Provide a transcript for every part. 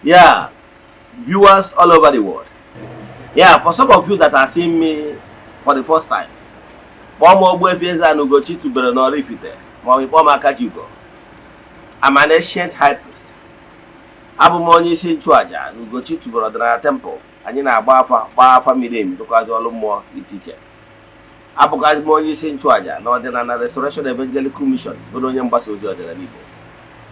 Yeah, viewers all over the world. Yeah, for some of you that are seeing me for the first time, kpọọ m Ogbuefi Eze-Ana Ugochi tubelu n'Oraifite maọbụ kpọọ m Akajiugo. I'm an ancient high priest. Abụ m onye isi nchụaja na Ugochi tubelu ọdịnala temple. Anyị na-agba afa, gbaa afa miri emi, rụkwazi ọrụ mmụọ dị iche iche. Abụkwazi m onye isi nchụaja na Ọdịnala Restoration Evangelical Mission, bụrụ onye mgbasa ozi ọdịnala Igbo.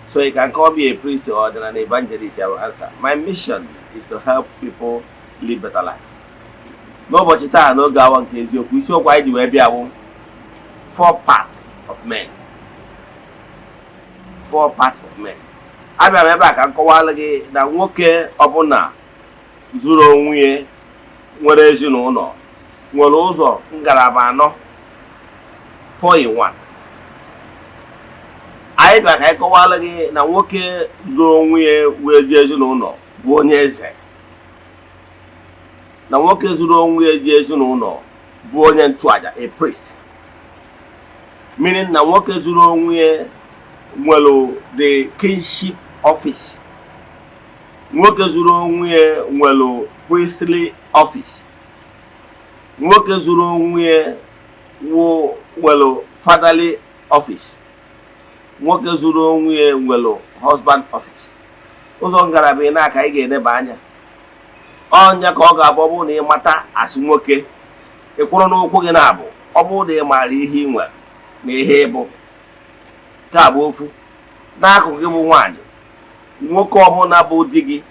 So you can call me a priest or an evangelist, I will answer. My mission is to help people live better life. N'ụbọchị taa, n'oge awa nke eziokwu, isiokwu anyị ji wee bịa bụ four parts of men. Four parts of men. Abịara m ebe a ka m kọwalụ gị na nwoke ọbụla zuru onwe ya, nwere ezinụlọ, nwere ụzọ ngalaba anọ, 4 in 1. Anyị bịara ka anyị kọwalụ gị na nwoke zuru onwe ya wee ji ezinụlọ bụ onye eze, na nwoke zuru onwe ya ji ezinụlọ bụ onye nchụaja, a priest, meaning na nwoke zuru onwe ya nwere the kingship office, nwoke zuru onwe ya nwere priestly office, nwoke zuru onwe ya nwere fatherly office, nwoke zuru onwe ya nwere husband office. Ụzọ ngalaba ị na-aka anyị ga-eneba anya ọnya ka ọ ga-abụ, ọ bụrụ na ị mata asị nwoke ị kwụrụ n'ụkwụ gị na-abụ, ọ bụrụ na ị maara ihe ị nwere na ihe ịbụ nke a bụ ofu n'akụkụ gị bụ nwaanyị. Nwoke ọbụla bụ di gị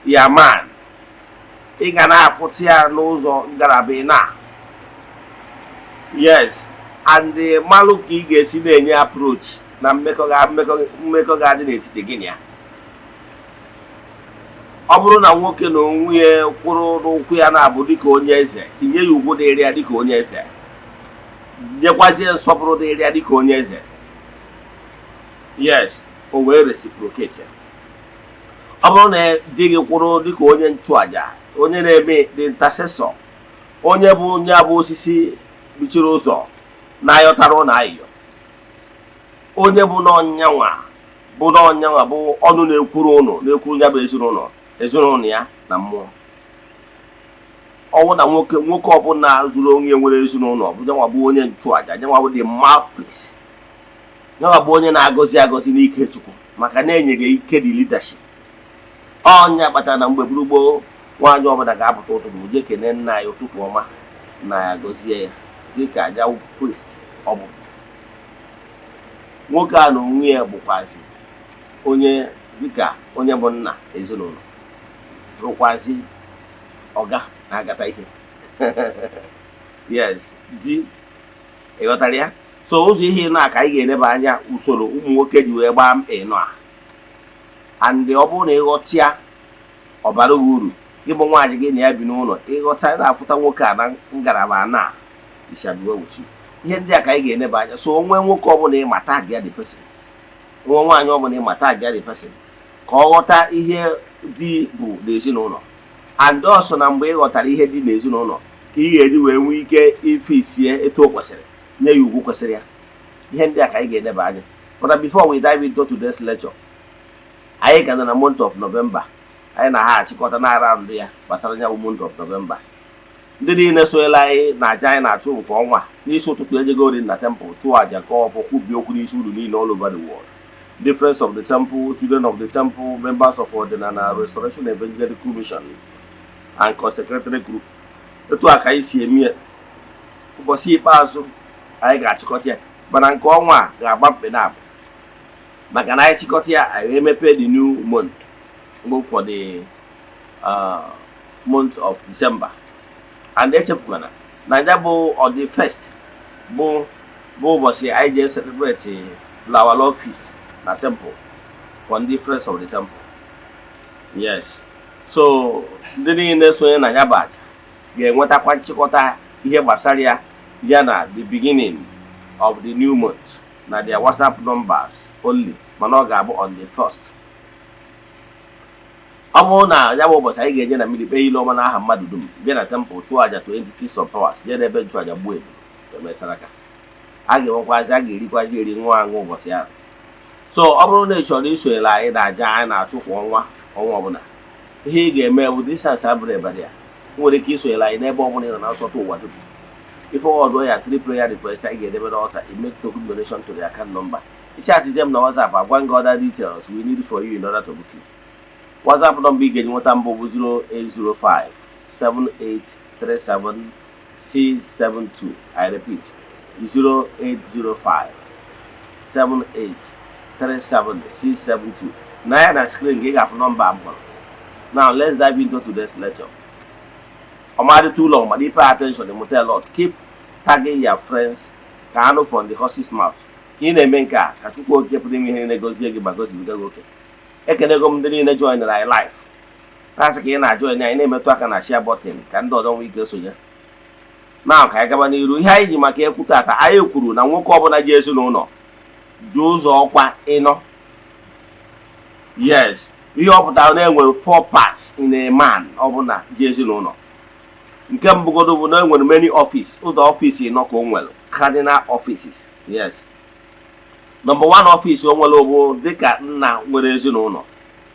ya man, ị ga na-afụta ya n'ụzọ ngalaba ị na, yes, and malụ ka ị ga-esi na-enye approach na mmekọ ga mmekọ ga-adị n'etiti gị na ya. Ọ bụrụ na nwoke na onwe ya kwụrụ n'ụkwụ ya na-abụ dịka onye eze, tinye ya ugwu dịrị ya dịka onye eze, nyekwazie nsọpụrụ dịrị ya dịka onye eze, yes, o wee reciprocate ya. Ọ bụrụ na di gị kwụrụ dịka onye nchụaja, onye na-eme the intercessor, onye bụ onye abụ osisi bichiri ụzọ na-ayọtara ụlọ ayịyọ, onye bụ n'ọnyanwa bụ n'ọnyanwa bụ ọnụ na-ekwuru ụnụ, na-ekwuru ya bụ ezinụlọ, ezinụlọ ya na mmụọ. Ọnwụ na nwoke, nwoke ọbụla zuru onye nwere ezinụlọ bụ nyanwa bụ onye nchụaja, nyanwa bụ the mouthpiece, nyanwa bụ onye na-agọzi agọzi n'ike Chukwu, maka na enyere ike the leadership. Ọnya kpatara na mgbe gboo, nwaanyị ọbụla ga-apụta ụtụtụ jee kene nna ya ụtụtụ ọma, nna ya gọzie ya dịka aja priest. Ọ bụ nwoke a na onwe ya bụkwazi onye dịka onye bụ nna ezinụlọ, rụkwazi ọga na-agata ihe, yes, di ịghọtara ya. So ụzọ ihe ịnọ a ka anyị ga-eneba anya, usoro ụmụ nwoke ji wee gbaa mkpa ịnọ a. And ọ bụrụ na ịghọta ya, ọ bara gị uru. Gị bụ nwaanyị gị na ya bi n'ụlọ, ịghọta na-afụta nwoke a na ngalaba na ishabiwe. Ihe ndị a ka anyị ga-eneba anya. So onwe nwoke ọbụla ịma, tag ya the person, nwa nwaanyị ọbụla ịma, tag ya the person, ka ọ ghọta ihe di bụ n'ezinụlọ. And ọsọ na mgbe ị ghọtara ihe dị n'ezinụlọ ka ị ga-eji wee nwee ike ife isie etu o kwesịrị, nye ya ugwu kwesịrị ya. Ihe ndị a ka anyị ga-eneba anya. But before we dive into today's lecture, anyị ka nọ na month of November. Anyị na ha achịkọta na round ya gbasara ya bụ month of November. Ndị niile sonyela anyị na aja anyị na-achụ nke ọnwa, n'isi ụtụtụ ejegori na temple chụọ aja ka ọfọ, kwubie okwu n'isi uru niile all over the world, the friends of the temple, children of the temple, members of Ọdịnala Restoration Evangelical Mission and consecratory group. Etu a ka anyị si eme ya. Ụbọchị ikpeazụ anyị ga-achịkọta ya, mana nke ọnwa a ga-agba mkpe na abụ, maka na anyị chịkọta ya, anyị emepe the new month bụ for the month of December. And echefukwana na ya bụ on the first bụ ụbọchị anyị ji celebrate our love feast na temple for ndị friends of the temple. Yes, so ndị niile sonye na ya bụ aja ga-enwetakwa nchịkọta ihe gbasara ya, ya na the beginning of the new month na their WhatsApp numbers only, mana ọ ga-abụ on the first. Ọ bụrụ na ya bụ ụbọchị anyị ga-eje na mmiri kpee ile ọma n'aha mmadụ dum, bịa na temple chụọ aja to entities of powers, jee n'ebe nchụaja gbuo ebu emesara aka, a ga-enwekwazi, a ga-erikwazi eri, ṅụọ aṅụ ụbọchị ahụ. So ọ bụrụ na ị chọrọ isonyere anyị na aja anyị na-achụ kwa ọnwa Ọnwa ọbụla, ihe ị ga-eme bụ, distance abụrụ ebere ya, nwere ike isonyere anyị n'ebe ọbụla ị nọ na nsọtụ ụwa dum. Iforward ya three prayer request anyị ga-edebe n'altar, I make token donation to the account number. Ịchatizie m na WhatsApp, agwa gị other details we need for you in order to book you. WhatsApp number ị ga-eji nweta mbụ bụ 0805 7837 672. I repeat, 0805 7837 672. Na ya na screen ka ị ga-afụ nọmba m kpọrọ. Now let's dive into today's lecture. Ọmadị too long, mana pay attention, ịmụta a lot. Keep tagging your friends ka anụ from the horse's mouth. Ka ị na-eme nke a, ka Chukwu Okike pụrụ ime ihe niile gozie gị ma gozibiga gị oke. Ekenego m ndị niile joinere anyị live, na-asị ka ị na-ajoin anyị, na-emetụ aka na share button ka ndị ọzọ nwee ike sonye. Na ka anyị gaba n'iru ihe anyị ji maka ekwu tata. Anyị kwuru na nwoke ọbụla ji ezinụlọ ji ụzọ ọkwa ịnọ. Yes, ihe ọ pụtara na enwere four parts in a man ọbụla ji ezinụlọ. Nke mbụgodo bụ na enwere many office, ụzọ office ịnọ ka o nwere, cardinal offices. Yes, number one office o nwere bụ dịka nna nwere ezinụlọ.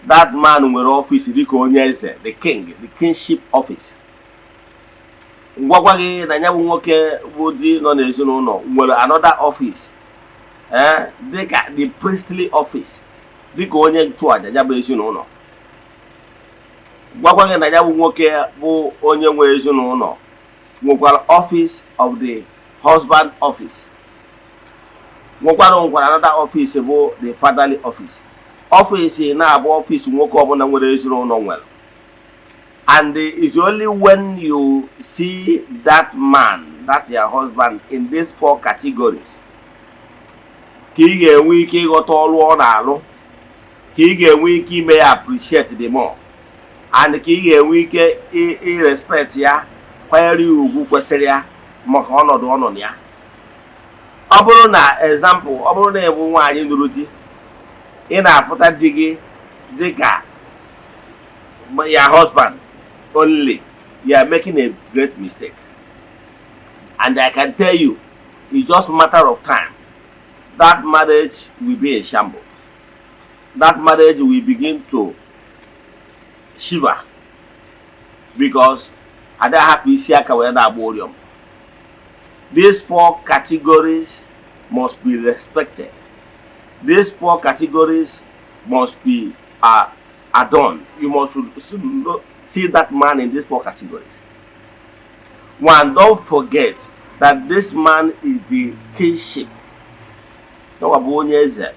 That man nwere office dịka onye eze, the king, the kingship office. Ngwagwa gị na ya bụ nwoke bụ di nọ n'ezinụlọ nwere another office, ee, dịka the priestly office, dịka onye nchụaja ya bụ ezinụlọ. Gwakwa gị na ya bụ nwoke bụ onye nwe ezinụlọ nwekwara office of the husband office, nwekwara another office bụ the fatherly office. Office na-abụ office nwoke ọbụla nwere ezinụlọ nwere, and it's only when you see that man, that your husband, in these four categories ka ị ga-enwe ike ịghọta ọrụ ọ na-alụ, ka ị ga-enwe ike ime ya appreciate the more, and ka ị ga-enwe ike i respect ya, kwanyere ya ugwu kwesịrị ya maka ọnọdụ ọ nọ na ya. Ọ bụrụ na, example, ọ bụrụ na ị bụ nwaanyị nụrụ di, ị na-afụta di gị dịka your husband only, you are making a great mistake. And I can tell you, it's just matter of time, that marriage will be in shambles. That marriage will begin to shiver, because ada hapụ isi aka wee na-agba ụrịọm. These four categories must be respected. These four categories must be adorned. You must see that man in these four categories. One, don't forget that this man is the kingship. Yawa bụ onye eze,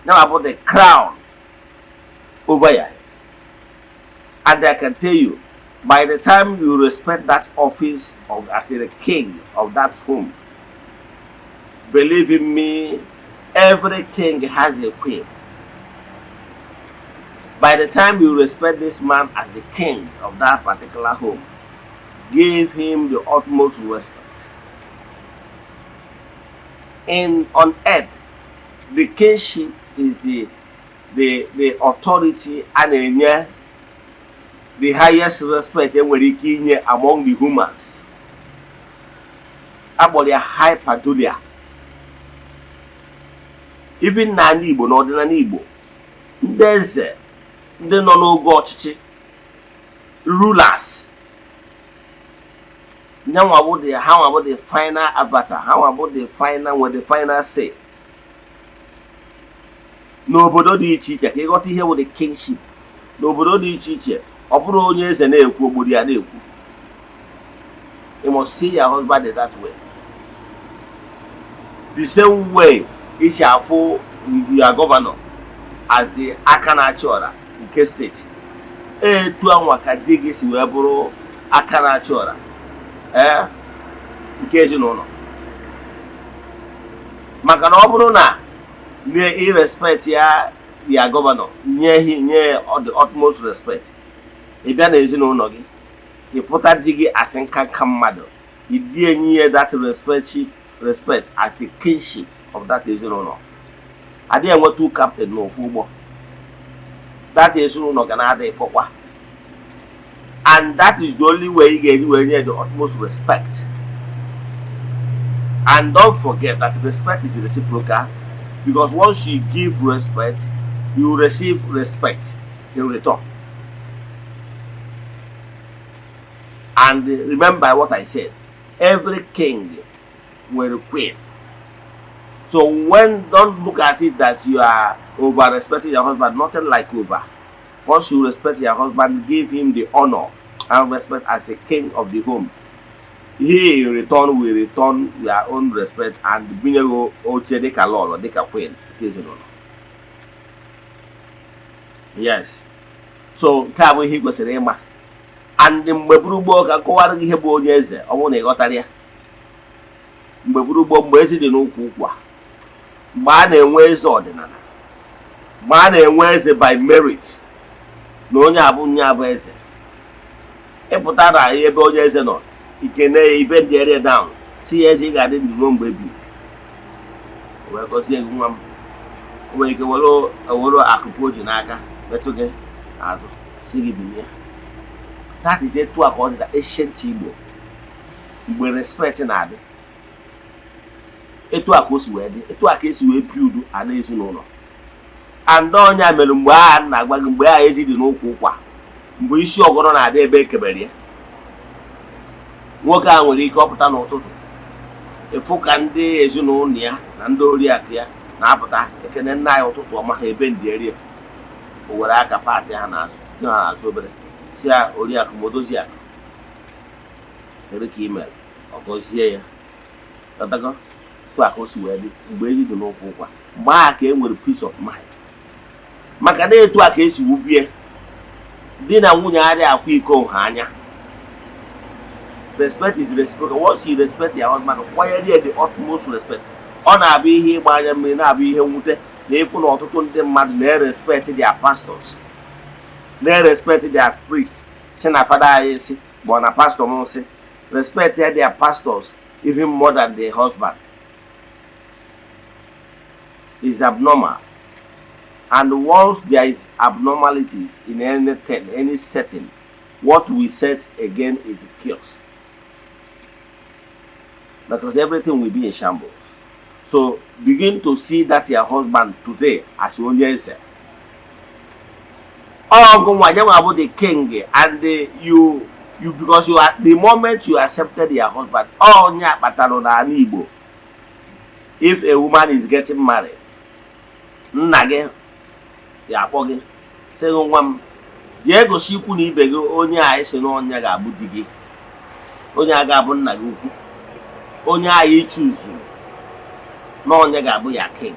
yawa bụ the crown over your head. And I can tell you, by the time you respect that office of as a king of that home, believe in me, every king has a queen. By the time you respect this man as the king of that particular home, give him the utmost respect. In on earth, the kingship is the authority a na-enye the highest respect enwere ike inye among the humans. Akpọrọ ya hyperdulia. Even n'ala Igbo, n'ọdịnala Igbo, ndị eze, ndị nọ n'oge ọchịchị, rulers, nyanwa bụ the, ha nwa bụ the final avatar, ha nwa bụ the final, nwere the final say n'obodo dị iche iche. Ka ịghọta ihe bụ the kingship n'obodo dị iche iche, ọ bụrụ onye eze na-ekwu, ogburu ya na-ekwu. You must see your husband in that way, the same way isi afụ your governor as the aka na-achị ọra nke steeti. Etu anwa ka di gị si wee bụrụ aka na-achị ọra, ee, nke ezinụlọ. Maka na ọ bụrụ na i respect ya, ya governor, nye nye the utmost respect, ị bịa n'ezinụlọ gị, ịfụta di gị asị nka nka mmadụ, ịdị enyi ya that respect as the kingship of that ezinụlọ. Adịghị enwe two captain n'ofu ụgbọ. That ezinụlọ ga na-ada ịfọkwa, and that is the only way ị ga-eji wee nye the utmost respect. And don't forget that respect is reciprocal, because once you give respect, you receive respect in return. And remember what I said: every king nwere queen. So when, don't look at it that you are over respecting your husband. Nothing like over. Once you respect your husband, give him the honor and respect as the king of the home, he in return will return your own respect and binye gị oche dịka lọlọ, dịka queen nke ezinụlọ. Yes, so nke a bụ ihe ị kwesịrị ịma. And mgbe buru gboo, ka nkọwara gị ihe bụ onye eze, ọ bụrụ na ị ghọtara ya. Mgbe buru gboo, mgbe ezi dị n'ụkwụ ụkwa, mgbe a na-enwe eze ọdịnala, mgbe a na-enwe eze by merit, na onye abụ nye abụ eze, ịpụta na ebe onye eze nọ, ikene ya, ibe ndị ere down, si ya, "Eze, ị ga-adị ndụ ruo mgbe ebighị." Wee gọzie gị, "Nwa m." O nwere ike were were akụkụ o ji n'aka metụ gị n'azụ, si gị binie. That is etu a ka ọ dị na ancient Igbo, mgbe respect na-adị. Etu a ka o si wee dị, etu a ka esi wee build ana ezinụlọ. And ọnya mere mgbe agha na-agwa gị, mgbe agha ezi dị n'ụkwụ ụkwa, mgbe isi ọgọrọ na-adị ebe ekebere ya, nwoke a nwere ike ọpụta n'ụtụtụ, ịfụ ka ndị ezinụlọ ya na ndị oriakụ ya na-apụta ekene nna ya ụtụtụ ọma. Ha ebe ndị erie, o were aka pat ha n'azụ, site ha n'azụ obere, si ya, "Oriakụ ma odozi akụ, kedu ka ị mere?" Ọ gọzie ya. Ghọtago? Etu a ka o si wee dị mgbe ezi dị n'ụkwụ ụkwa, mgbe ahụ ka e nwere peace of mind, maka na etu a ka esi wubie di na nwunye adịghị akwa iko nha anya. Respect is reciprocal. Once you respect your husband, kwanyere ya the utmost respect. Ọ na-abụ ihe ịgba anya mmiri, na-abụ ihe mwute na ịfụ na ọtụtụ ndị mmadụ na-erespect their pastors, na-erespect their priests, si na fada anyị si ma ọ na pastor m si respect their pastors even more than the husband is abnormal. And once there is abnormalities in anything, any setting, what we set again is the chaos, because everything will be in shambles. So begin to see that your husband today as onye eze. Ọgụ nwa nyanwa bụ the king and the, you because you are, the moment you accepted your husband, onye kpatara n'ala Igbo, if a woman is getting married, nna gị ya akpọ gị, sị gị, "Nwa m, jee gosi ikwu na ibe gị onye a esi na ọnya ga-abụ di gị, onye a ga-abụ nna gị ukwu, onye anyị chuzuru na onye ga-abụ ya king."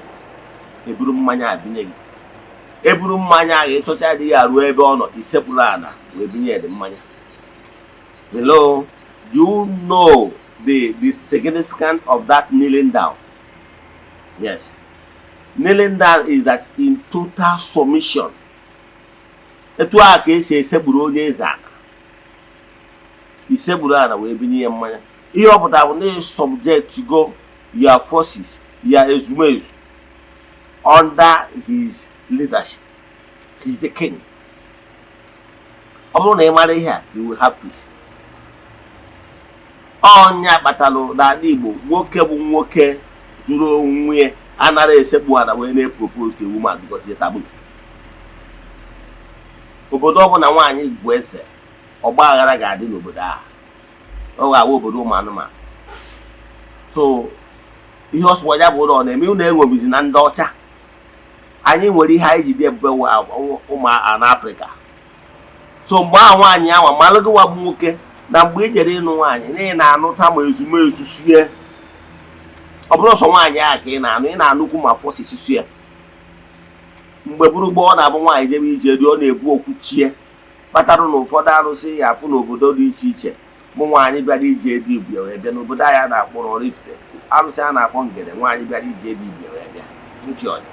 Eburu mmanya abinye gị, eburu mmanya ahụ, ịchọcha adịghị aruo ebe ọ nọ, isekpuru ala wee binye ya mmanya. Hello, do you know the significance of that kneeling down? Yes, kneeling down is that in total submission. Etu a ka esi esekpuru onye eze ala, isekpuru ala wee binye ya mmanya. Ihe ọ pụtara bụ na ị subject go your forces, your ezumezu under his leadership. He's the king. Ọ bụrụ na ị mara ihe a, you will have peace. Ọnya kpatalụ n'ala Igbo, nwoke bụ nwoke zuru onwe ya anara esekpu ala wee na-propose to a woman, because it's taboo. Obodo ọbụla nwaanyị bụ eze, ọgba aghara ga-adị n'obodo ahụ. Ọ ga-awụ obodo ụmụ anụmanụ. So ihe ọsọ ya bụ na ọ na-eme unu enwebizi na ndị ọcha. Anyị nwere ihe anyị ji dị ebube, ụmụ na Afrịka. So mgbe ahụ nwaanyị ahụ malụ gị nwa bụ nwoke, na mgbe ị jere ịnụ nwaanyị, na ị na-anụta ma ezumezu sie, ọ bụrụ sọ nwaanyị ahụ ka ị na-anụ, ị na-anụkwu ma forces sie. Mgbe bụrụ gboo, ọ na-abụ nwaanyị jebe ije dị, ọ na-ebu okwu chie, kpatara na ụfọdụ arụsị ya afụ n'obodo dị iche iche. Mụ nwaanyị bịara ije dị ibie wee bịa n'obodo anyị a na-akpọ Oraifite, arụsị a na-akpọ ngene. Nwaanyị bịara ije ebe ibie wee bịa nchi ọdị.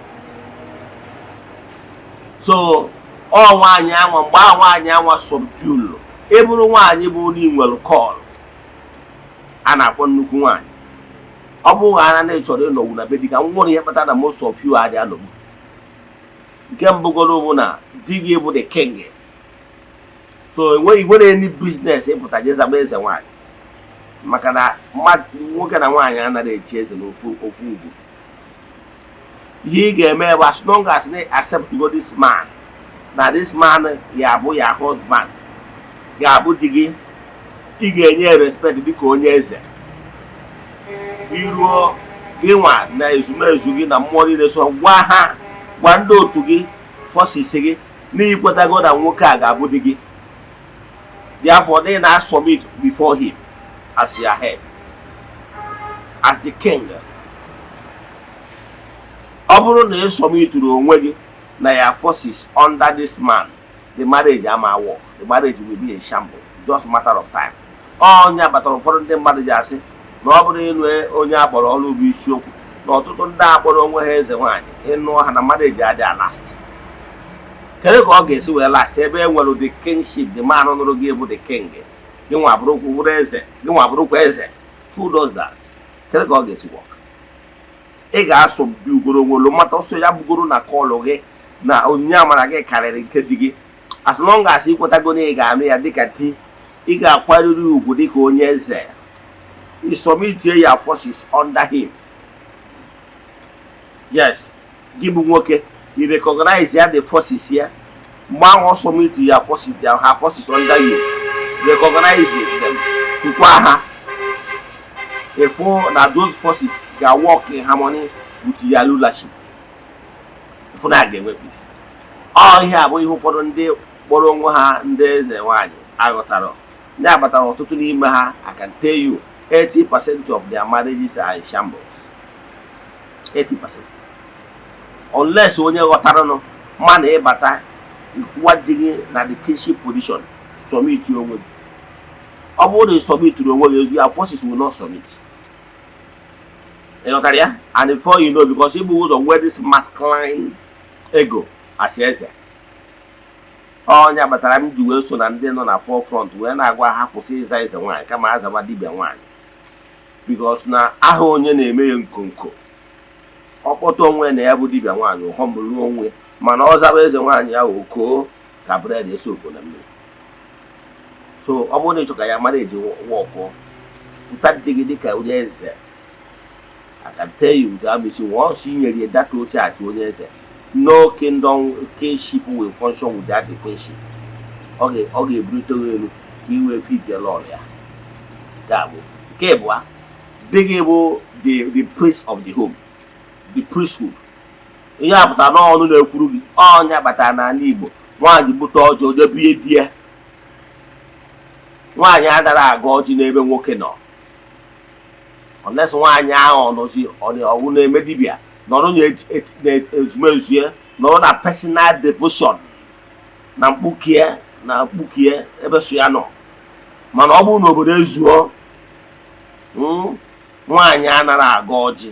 So ọ nwaanyị anwa, mgbe ahụ nwaanyị anwa subdue, ịbụrụ nwaanyị bụ na nwere call a na-akpọ nnukwu nwaanyị. Ọ bụghị ana na ị chọrọ ịnọgbu na be di ka nwere ihe kpatara na most of you adị anọgbu. Nke mbụgoro bụ na di gị bụ the king, so enweghị nwere any business ịpụta jezaba eze nwaanyị, maka na mmadụ nwoke na nwaanyị anaghị echi eze n'ofu ofu ugwu. Ihe ị ga-eme bụ, as long as na accept go this man, na this man ya abụ ya husband, ga-abụ di gị. Ị ga-enye ya respect dịka onye eze. Iruo gị nwa na ezumezu gị na mmụọ niile so, gwa ha, gwa ndị otu gị, forces gị, na ikwetago na nwoke a ga-abụ di gị. Therefore, they na submit before him as your head, as the king. Ọ bụrụ na ị submituru onwe gị na ya forces under this man, the marriage ama work. The marriage will be a shamble, just matter of time. Ọnya kpatara ụfọdụ ndị mmadụ ji asị na ọ bụrụ ịnụ onye akpọrọ ọrụ bụ isiokwu, na ọtụtụ ndị akpọrọ onwe ha eze nwaanyị, ịnụ ha na marriage adịghị last. Kedu ka ọ ga-esi wee last ebe e nwere the kingship? The man nụrụ gị bụ the king, gị nwa bụrụkwa bụrụ eze, gị nwa bụrụkwa eze. Who does that? Kedu ka ọ ga-esi work? Ị ga-asụ dị ugoro nwere mata ọsọ ya bugoro na kọlụ gị na onyinye amara gị karịrị nke di gị. As long as ị kwetago na ị ga-anụ ya dịka di, ị ga-akwanyere ugwu dịka onye eze. Ị submit ya forces under him. Yes, gị bụ nwoke, you recognize ya, the forces ya. Mgbe ahụ ọ submit ya forces ya, her forces under you, recognize them, chukwa ha, ịfụ na those forces ga-work in harmony with your rulership. Ịfụ na a ga-enwe peace. Ọ ihe a bụ ihe ụfọdụ ndị kpọrọ onwe ha ndị eze nwaanyị aghọtara. Ndị agbatara ọtụtụ n'ime ha, I can tell you, 80% of their marriages are in shambles, 80%, unless onye ghọtaranụ ma na ịbata ikwuwa di gị na the kingship position, submit onwe gị. Ọ bụrụ na ị submituru onwe gị ezu, ya forces will not submit. Ị ghọtara ya? And before you know, because ibu ụzọ nwee this masculine ego as eze, ọnya kpatara m ji wee so na ndị nọ na forefront wee na-agwa ha kwụsị ịza eze nwaanyị, kama azawa dibịa nwaanyị, because na aha onye na-eme ya nkonko ọkpọta onwe na ya bụ dibịa nwaanyị ụhọmụrụ onwe. Mana ọ zaba eze nwaanyị ahụ, okoo ka bread esi oko na mmiri. So ọ bụrụ na ịchọ ka ya mara eji wọkụọ, pụta di gị dịka onye eze. I can tell you without missing, once i nyere ya data oche achị onye eze, no kingdom kingship will function without the queenship. Ọ ga-ebulite gị elu ka i wee fit lọl ya. Nke a bụ ofu. Nke ịbụa, di gị bụ the priest of the home, the priesthood. Ihe a pụtara n'ọnụ na-ekwuru gị. Ọnya kpatara n'ala Igbo, nwaanyị bute ọjị, odebie di ya. Nwaanyị adara aga ọjị n'ebe nwoke nọ, unless nwaanyị ahụ ọnọzi ọwụ na-eme dibịa, nọrọ n'ezumezu ya, nọrọ na personal devotion na mkpukie na mkpukie ebe so ya nọ. Mana ọ bụrụ na obodo ezuo, nwaanyị anara aga ọjị.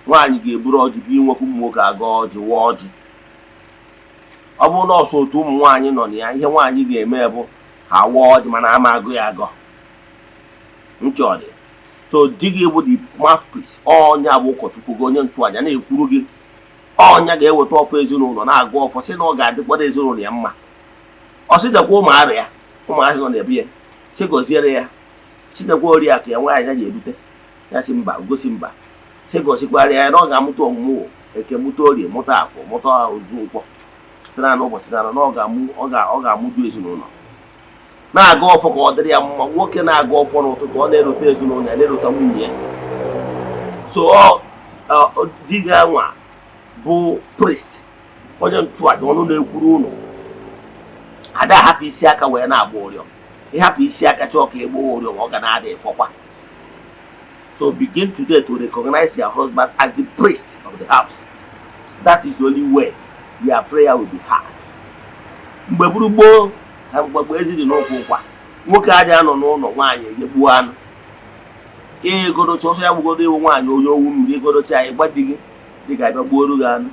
Nwaanyị ga-eburu ọjị bụ inwekwa ụmụ nwoke aga ọjị, waa ọjị. Ọ bụrụ na ọsọ otu ụmụ nwaanyị nọ na ya, ihe nwaanyị ga-eme bụ ha waa ọjị, mana ama agụ ya agọ. Ntị ọ dị. So di gị bụ the mouthpiece. Ọnya bụ ụkọchukwu gị, onye nchụaja na-ekwuru gị. Ọnya ga-eweta ọfọ ezinụlọ, na-agụ ọfọ, sị na ọ ga-adịkwara ezinụlọ ya mma. Ọ sị dekwa ụmụ arịa ụmụazị nọ n'ebe ya, sị gọziere ya, sị dekwa oriakụ ya nwaanyị ya ga-ebute ya, sị mba gosi mba, sị gọzikwara ya na ọ ga-amụta ọmụmụ eke, mụta orie, mụta afọ, mụta ozu nkwọ sị na ụbọchị na ọ ga-amụ, ọ ga-amụju ezinụlọ. Na-aga ọfọ ka ọ dịrị ya mma. Nwoke na-aga ọfọ n'ụtụtụ, ọ na-erote ezinụlọ ya, na-erota nwunye ya. So ọ di gị anwa bụ priest, onye nchụaja, ọnụ na-ekwuru ụnụ. Ada hapụ isi aka wee na-agba ụrịọ. Ịhapụ isi aka chọọ ka ịgba ụrịọ, ma ọ ga na-ada ịfọkwa. So begin today to recognize your husband as the priest of the house. That is the only way your prayer will be heard. Mgbe buru gboo na mgbe ezi dị n'ụkwụ ụkwa, nwoke adịghị anọ n'ụlọ, nwaanyị eje gbuo anụ. Ịgodocha ọsọ ya gbugodo iwu nwaanyị onye owu mmiri, ịgodocha ya, ịgba di gị dịka abịa gbuoru gị anụ.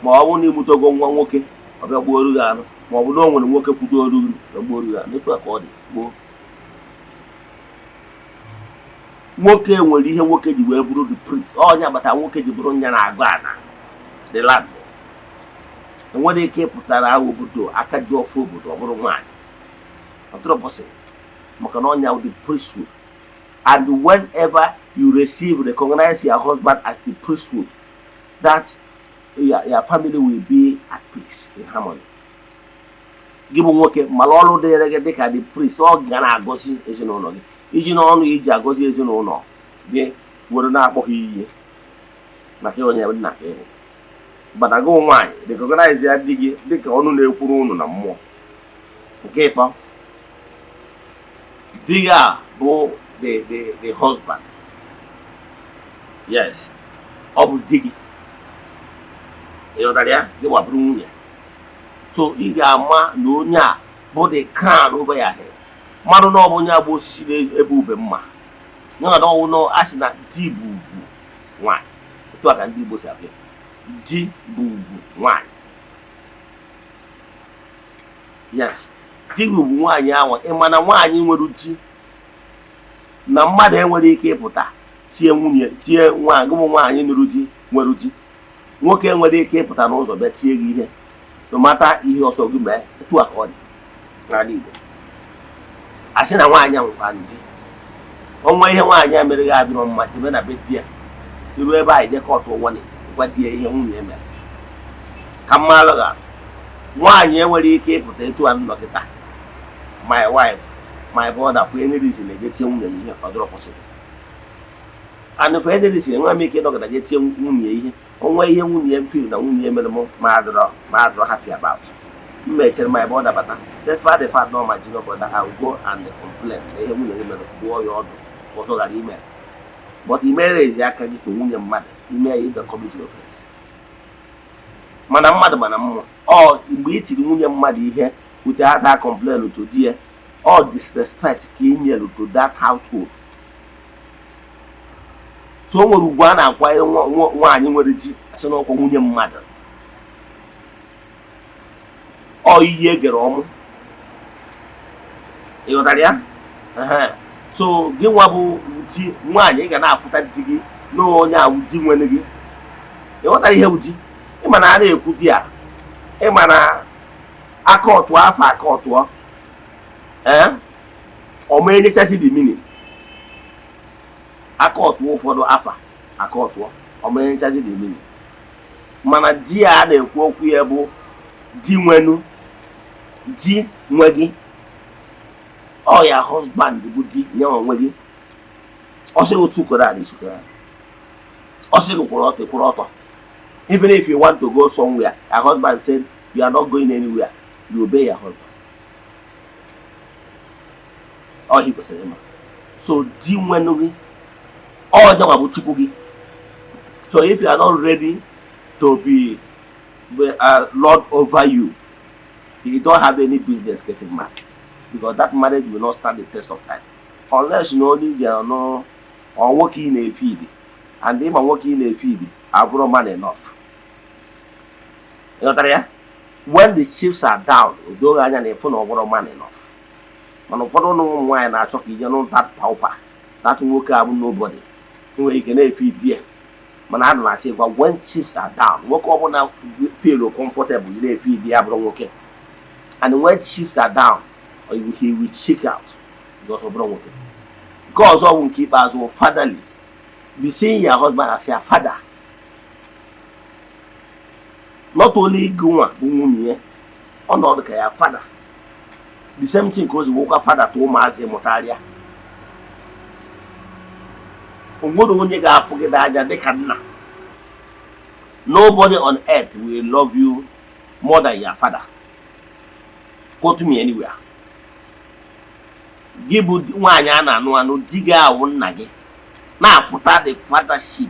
Ma ọ bụrụ na ịmụtago nwa nwoke, ọ bịa gbuoru gị anụ. Ma ọ bụ na o nwere nwoke kwudoru gị, bịa gbuoru gị anụ. Etu a ka ọ dị gboo. Nwoke nwere ihe nwoke ji wee bụrụ the priest. Onye agbata nwoke ji bụrụ nya na-agụ ana the land, enwere ike ịpụtara agha obodo aka ji ọfọ obodo, ọ bụrụ nwaanyị ọtụrụ possible, maka na ọnya the priesthood. And whenever you receive, recognize your husband as the priesthood, that your family will be at peace, in harmony. Gị bụ nwoke, mara ọrụ dịrị gị dịka the priest. Ọ ga na-agọzi ezinụlọ gị, iji n'ọnụ iji agọzi ezinụlọ gị were na-akpọ ha iyi maka onye nna ka ịbụ. Mana gị nwaanyị, recognize ya di gị dịka ọnụ na-ekwuru unu na mmụọ. Nke ịtọ, di gị a bụ the husband. Yes, ọ bụ di gị, ịghọtara ya? Gị gbaburu nwunye, so ị ga-ama na onye a bụ the crown over your head. Mmadụ na ọ bụ onye agba osisi na-ebe ube mma ya na ọwụ na a sị na di bụ ugwu nwaanyị. Otu a ka ndị Igbo si abịa, di bụ ugwu nwaanyị. Yes, di bụ ugwu nwaanyị ahụ. Ịma na nwaanyị nwere di na mmadụ enwere ike ịpụta tie nwunye, tie nwaanyị. Ụmụ nwaanyị nụrụ di nwere di, nwoke enwere ike ịpụta n'ụzọ bịa tie gị ihe, no mata ihe ọsọ gị mee. Etu a ka ọ dị n'ala Igbo. A sị na nwaanyị a nwekwa di, ọnwa ihe nwaanyị a mere gị adịrọ mma, jebe na be di ya. Iru ebe a, ije kọtụ ụgwọ na gwa di ya ihe nwunye mere. Ka mmalụ ga nwaanyị enwere ike ịpụta etu a nọ kịta, my wife, my brother, for any reason eje tie nwunye m ihe, ọ dịrọ possible. And for any reason enweghị m ike ịnọgịda je tie nwunye ihe. Onwe ihe nwunye m feel na nwunye mere m ma adịrọ happy about, m mechere my brother bata. Despite the fact na my junior brother, I will go and complain na ihe nwunye gị mere, gbuo ya ọdụ ka ọzọ ghara ime. But imere ezi aka gị to nwunye mmadụ ime ya, ịbịa commit offense. Mana mmadụ, mana mmụọ, ọ mgbe ị tiri nwunye mmadụ ihe without her complain to di ya, all disrespect ka ị nyere to that household. So o nwere ugwu a na-akwanyere nwaanyị nwere di. Asị na ọkwa nwunye mmadụ, ọ iyi egere ọmụ, ị ghọtara ya? Ehe. So gị nwa bụ di nwaanyị, ị ga na-afụta di gị na onye awụ di nwere gị. Ị ghọtara ihe bụ di? Ịma na a na-ekwu di a, ịma na aka ọtụọ afọ aka ọtụọ, ee, ọma enyechazi the meaning. Aka ọtụọ ụfọdụ afa aka ọtụọ, ọma enyechazi the meaning. Mana di a na-ekwu okwu ya bụ di nwenu, di nwe gị. Ọ ya husband bụ di nye onwe gị. Ọ sịghị otu kwere ala isikwere ala, ọ sịghị kwụrụ ọtọ, kwụrụ ọtọ. Even if you want to go somewhere, your husband said you are not going anywhere, you obey your husband. Ọ ihe kwesịrị ịma. So di nwenu gị, ọ nyanwa bụ Chukwu gị. So if you are not ready to be lord over you, you don't have any business getting married, because that marriage will not stand the test of time, unless na onye iji anụ ọ nwoke ị na-efe ibi, and ịma nwoke ị na-efe ibi abụrụ man enough. Ịghọtara ya? When the chips are down, o doghị anya na ịfụ na ọ bụrụ man enough. Mana ụfọdụ ụmụ nwaanyị na-achọ ka ije nụ that pauper, that nwoke abụ nobody, nwere ike na-efe ibi ya. Mana a na-achọ ịgwa, when chips are down, nwoke ọbụla feel comfortable ị na-efe ibi ya bụrụ nwoke. And when chips are down, he will check out, because ọ bụrụ nwoke. Nke ọzọ bụ nke ikpeazụ, fatherly. Be seeing your husband as your father. Not only gị nwa bụ nwunye ya, ọnọdụ ka ya father. The same thing ka o si gwụkwa father to ụmụazị mụtarịa. O nwere onye ga-afụ gị n'anya dịka nna. Nobody on earth will love you more than your father. Quote me anywhere. Gị bụ nwaanyị a na-anụ anụ, di gị awụ nna gị, na-afụta the fathership.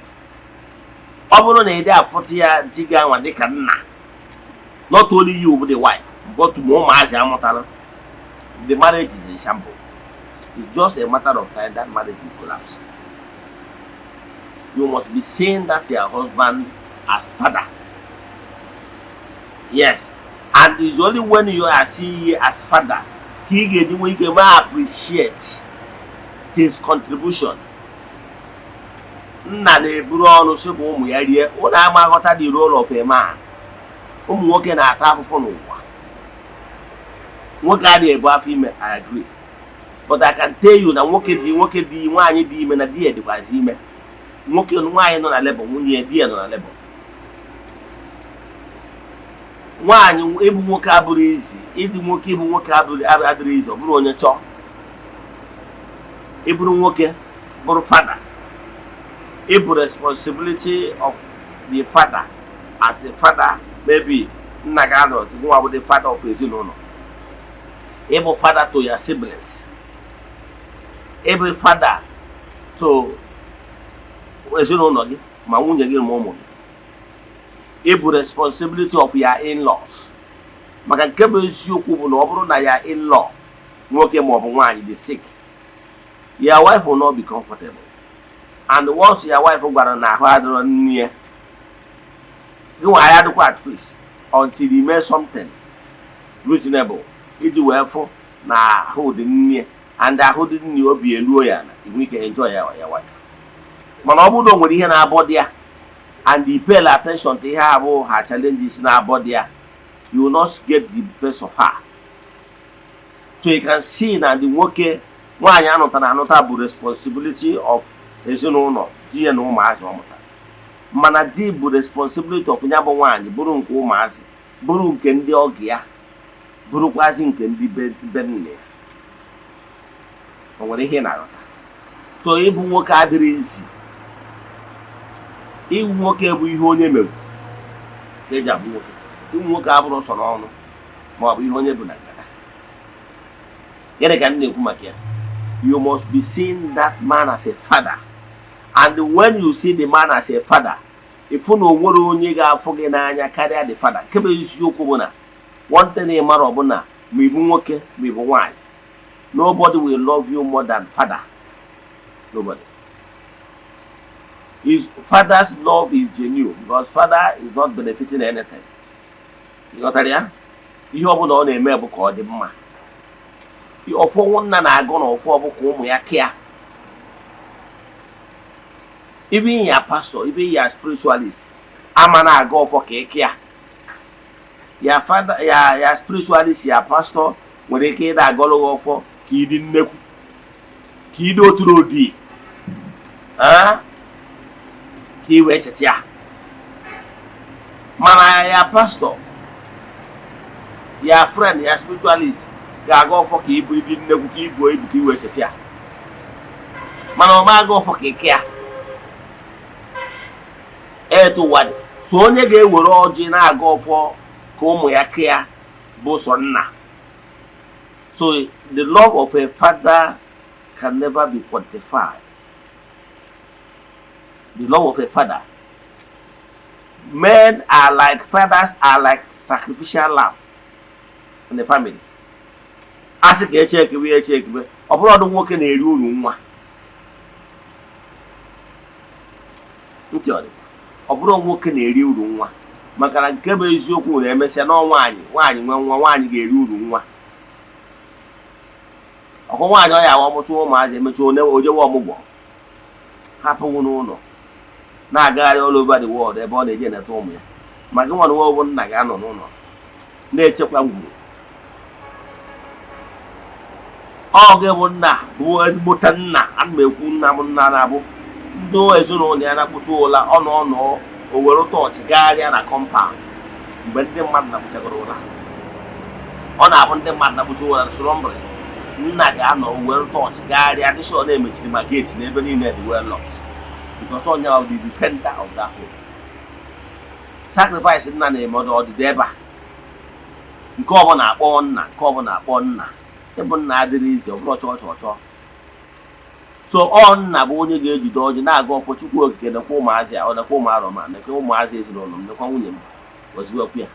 Ọ bụrụ na ị dị afụta ya, di gị anwa dịka nna, not only you bụ the wife, but ma ụmụazị amụtala, the marriage is in shambles. It's just a matter of time that marriage will collapse. You must be seeing that your husband as father. Yes, and it's only when you are seeing him as father ka ị ga-eji nwee ike ma appreciate his contribution. Nna na-eburu ọnụ sị ka ụmụ ya rie. Ụnụ ama aghọta the role of a man. Ụmụ nwoke na-ata afụfụ n'ụwa. Nwoke adịghị ebu afọ ime, I agree, but I can tell you na nwoke dị nwaanyị dị ime na di ya dịkwazi ime. Nwoke, nwaanyị nọ na labour, nwunye ya, di ya nọ na labour. Nwaanyị ịbụ nwoke abụrụ izi, ịdị nwoke, ịbụ nwoke abụrụ adịrị izi. Ọ bụrụ onye chọọ ịbụrụ nwoke, bụrụ father, ịbụ responsibility of the father as the father. Maybe nna gị anọzi, nwa bụ the father of ezinụlọ, ịbụ father to your siblings, ịbụ father to ezinụlọ gị, ma nwunye gị ma ụmụ gị, ịbụ responsibility of your in-laws. Maka nke bụ eziokwu bụ na ọ bụrụ na ya in-law nwoke maọbụ nwaanyị dị sick, your wife will not be comfortable. And once your wife gwara na ahụ adịrọ nne ya, gị nwa ya adịkwa at peace until you make something reasonable iji wee fụ na ahụ dị nne, and ahụ dị nne, obi eluo ya na inwe ike enjoy ya your wife. Mana ọ bụrụ na o nwere ihe na-abọ dị ya and you pay attention to ihe abụ ha challenges na-abọ dị ya, you will not get the best of her. So you can see na the nwoke, nwaanyị anụtara anụta bụ responsibility of ezinụlọ di ya na ụmụazị ọ mụtara, mana di bụ responsibility of ya bụ nwaanyị, bụrụ nke ụmụazị, bụrụ nke ndị ọgọ ya, bụrụkwazị nke ndị be nne ya. O nwere ihe ị na-aghọta? So ịbụ nwoke adịrị izi. Ịbụ nwoke bụ ihe onye mere ka eji abụ nwoke. Ịbụ nwoke abụrụ sọ n'ọnụ ma ọ bụ ihe onye bụ na ngada. Gịnị ka m na-ekwu maka ya? You must be seeing that man as a father, and when you see the man as a father, ịfụ na o nwere onye ga-afụ gị n'anya karịa the father. Nke bụ eziokwu bụ na one thing ị mara ọbụna, ma ịbụ nwoke ma ịbụ nwaanyị, nobody will love you more than father. Nobody. His father's love is genuine because father is not benefiting anything. Ị ghọtara ya? Ihe ọbụla ọ na-eme bụ ka ọ dị mma. Ọfọ nna na-agụ na ọfọ bụ ka ụmụ ya kịa. Even your pastor, even your spiritualist ama na-aga ọfọ ka ị kịa. Ya father, ya spiritualist, ya pastor nwere ike ịda agọlụ gị ọfọ ka ịdị nnekwu, ka ịdị oturu odi, ka ị wee cheta ya. Mana ya pastor, ya friend, ya spiritualist ga-aga ọfọ ka ịbụ ịdị nnekwu, ka ibuo ibu, ka ị wee cheta ya, mana ọ ma aga ọfọ ka ị ya. Etu ụwa dị, so onye ga-ewere ọjị na-aga ọfọ ka ụmụ ya kịa bụ sọ nna. So the love of a father can never be quantified. The love of a father, men are like, fathers are like sacrificial lamb in the family. A sị ka eche ekebe, eche ekebe, ọ bụrụ ọdụ nwoke na-eri uru nwa ntị, ọ dị ọ bụrụ nwoke na-eri uru nwa, maka na nke bụ eziokwu na emesịa na nwaanyị, nwaanyị nwe nwa, nwaanyị ga-eri uru nwa. Ọkụ nwaanyị ọ ya awa ọmụcha ụmụazị, emecha ojewe ọmụgwọ, hapụghị n'ụlọ, na-agagharị all over the world ebe ọ na-eje eneta ụmụ ya. Ma gị nwa na nwa bụ nna ga-anọ n'ụlọ na-echekwa ngwuru. Ọ gị bụ nna bụ ezigbote nna. Ana m ekwu nna m, nna na-abụ ndị ezinụlọ ya na-akpụcha ụla, ọ nọ nọ o were torch gagharịa na compound mgbe ndị mmadụ na-akpụchagoro ụla. Ọ na-abụ ndị mmadụ na-akpụcha ụla slumber, nna ga-anọ were torch gagharịa, dị sure na-emechiri ma gate na ebe niile dị well locked, because onye ahụ the defender of that home. Sacrifice nna na-eme ọdịdị ebe a, nke ọbụla akpọ nna, nke ọbụla akpọ nna. Ịbụ nna adịrị izi, ọ bụrụ chọọ chọọ chọọ. So ọ nna bụ onye ga-ejide ọjị na-aga ọfọ: Chukwu Okike, nekwa ụmụazị a, ọ nekwa ụmụ arọma, nekwa ụmụazị ezinụlọ m, nekwa nwunye m, gọziwekwu ya.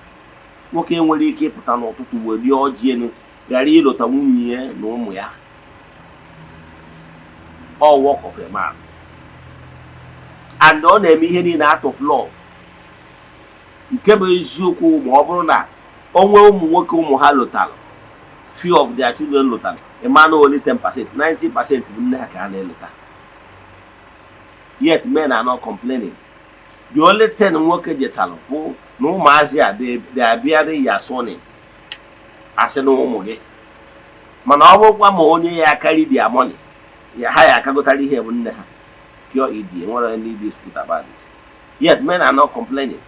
Nwoke nwere ike ịpụta n'ụtụtụ welie ọjị elu ghara ịlọta nwunye ya na ụmụ ya, all work of a man, and ọ na-eme ihe niile out of love. Nke bụ eziokwu, ma ọ bụrụ na o nwee ụmụ nwoke ụmụ ha lụtara, few of their children lụtara, ịma na only 10%, 90% bụ nne ha ka ha na-eleta. Yet men are not complaining. The only thing nwoke jetalụ bụ na ụmụazị a, they are bearing your surname, asị na ụmụ gị. Mana ọ bụrụkwa ma onye ya akarị their money ya, ha ya akagotara ihe bụ nne ha pure ed. Nwere any dispute about this? Yet men are not complaining.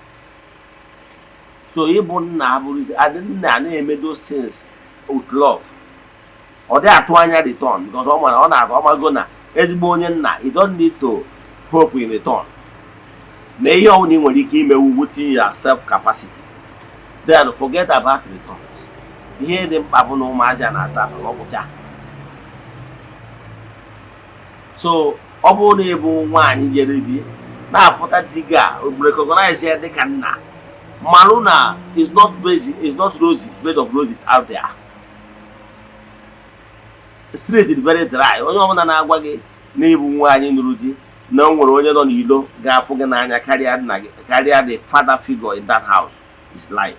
So ịbụ nna abụrụzi adị nna na-eme those things with love. Ọ dị atụ anya return because ọ mara, ọ na-agụ ọmago na ezigbo onye nna, you don't need to hope in return. Na ihe ọbụla ị nwere ike imewu within your self capacity, then forget about returns. Ihe dị mkpa bụ na ụmụazị a na-asa afa ọgwụcha. So ọ bụrụ na ịbụ nwaanyị jere di, na-afụta di gị a, recognize ya dịka nna, malụ na is not basic, is not roses, made of roses out there. Street is very dry. Onye ọbụla na-agwa gị na ịbụ nwaanyị nụrụ di, na o nwere onye nọ n'ilo ga-afụ gị n'anya karịa nna gị, karịa the father figure in that house, is lying.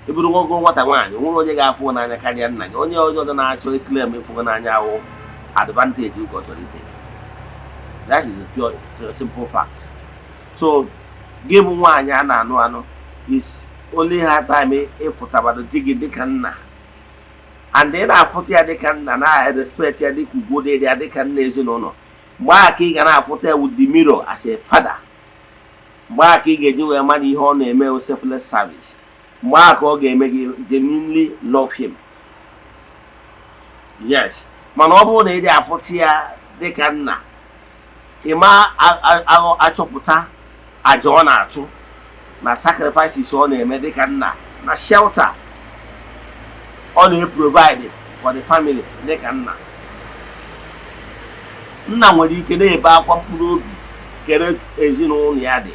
Ịbụrụ nwogo nwata nwaanyị, nwere onye ga-afụ gị n'anya karịa nna gị. Onye ọzọ na-achọ iclaim ịfụ gị n'anya ahụ advantage ka ọ chọrọ itake. That is the pure, the simple fact. So gị bụ nwaanyị a na-anụ anụ, is only high time ịfụtabado di gị dịka nna, and ị na-afụta ya dịka nna, na-respect ya dịka ugwu dịrị ya dịka nna ezinụlọ. Mgbe ahụ ka ị ga na-afụta ya with the mirror as a father. Mgbe ahụ ka ị ga-eji wee mara ihe ọ na-eme, selfless service. Mgbe ahụ ka ọ ga-eme gị genuinely love him. Yes, mana ọ bụrụ na ị dị afụta ya dịka nna, ị ma achọpụta aja ọ na-achụ na sacrifices ọ na-eme dịka nna, na shelter ọ na-provide for the family dịka nna. Nna nwere ike na-ebe akwa mkpụrụ obi kere ezinụlọ ya dị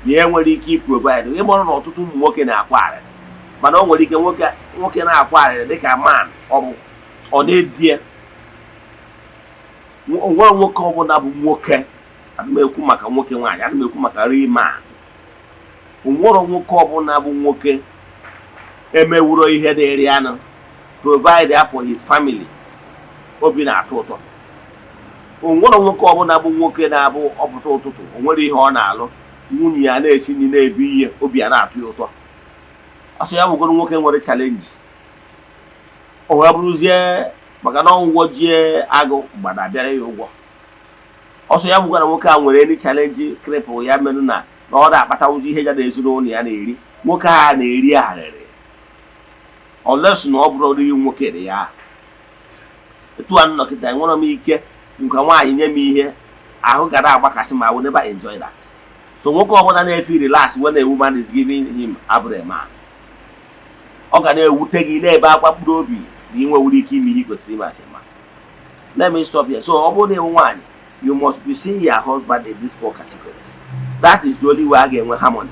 na ya nwere ike iprovide. Ịmụrụ na ọtụtụ ụmụ nwoke na-akwa arịrị, mana o nwere ike nwoke nwoke na-akwa arịrị dịka man, ọ bụ ọ na-edie onwere nwoke ọbụla bụ nwoke. Ana m ekwu maka nwoke nwaanyị, ana m ekwu maka real man. Onwere nwoke ọbụla bụ nwoke emewuro ihe dịrị anụ provide ya for his family, obi na-atọ ụtọ. Onwere nwoke ọbụla bụ nwoke na-abụ ọpụta ụtụtụ, onwere ihe ọ na-alụ, nwunye ya na-esi nri, na-ebu ihe, obi ya na-atụ ya ụtọ. Ọsọ ya bụgoro nwoke nwere challenge, o wee bụrụzie maka na ọgwụgwọ jie agụ mgbada abịara ya ụgwọ. Ọsọ ya bụgara nwoke a nwere any challenge cripple ya, merụ na ọ na-akpatawụzi ihe ya na ezinụlọ ya na-eri. Nwoke a na-eri arịrị unless na ọ bụrụ ọdịghị nwoke dị ya etu a nnọkịta. Enwere m ike nke nwaanyị nye m ihe ahụ gara agbakasị ma I will never enjoy that. So nwoke ọbụla na-efe relax when a woman is giving him abụrụ a man, ọ ga na-ewute gị, na-ebe akwa mkpụrụ obi na ị nwewuru ike ime ihe ị kwesịrị ime asị ma. Let me stop here. So ọ bụrụ na ịwụ nwaanyị, you must be seeing your husband in these four categories. That is the only way a ga-enwe harmony.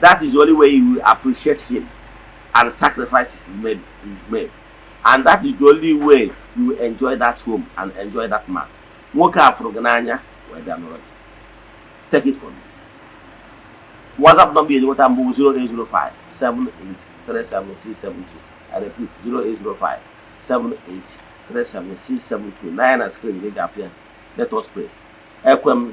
That is the only way you will appreciate him and sacrifices is made, and that is the only way you will enjoy that home and enjoy that man. Nwoke a fụrụ gị n'anya wee bịa nụrụ gị. Take it from me. WhatsApp number eji nweta mbụ 0805 7837672. I repeat, 0805 7837672. Na ya na screen gị ga-afụ ya. Let us pray. Ekwe m,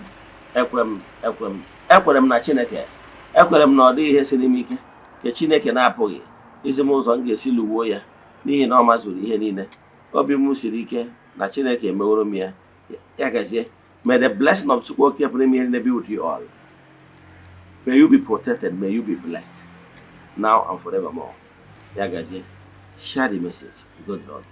ekwe m, ekwe m, ekwere m na Chineke. Ekwere m na ọ dịghị ihe siri m ike nke Chineke na-apụghị izi m ụzọ m ga-esi lụwuo ya, n'ihi na ọ mazuru ihe niile. Obi m siri ike na Chineke emeworo m ya. Ya gazie. May the blessing of Chukwu Okike pụrụ ime ihe niile be with you all. May you be protected. May you be blessed now and forevermore. Ya gazie. Share the message. Udo dịrị unu.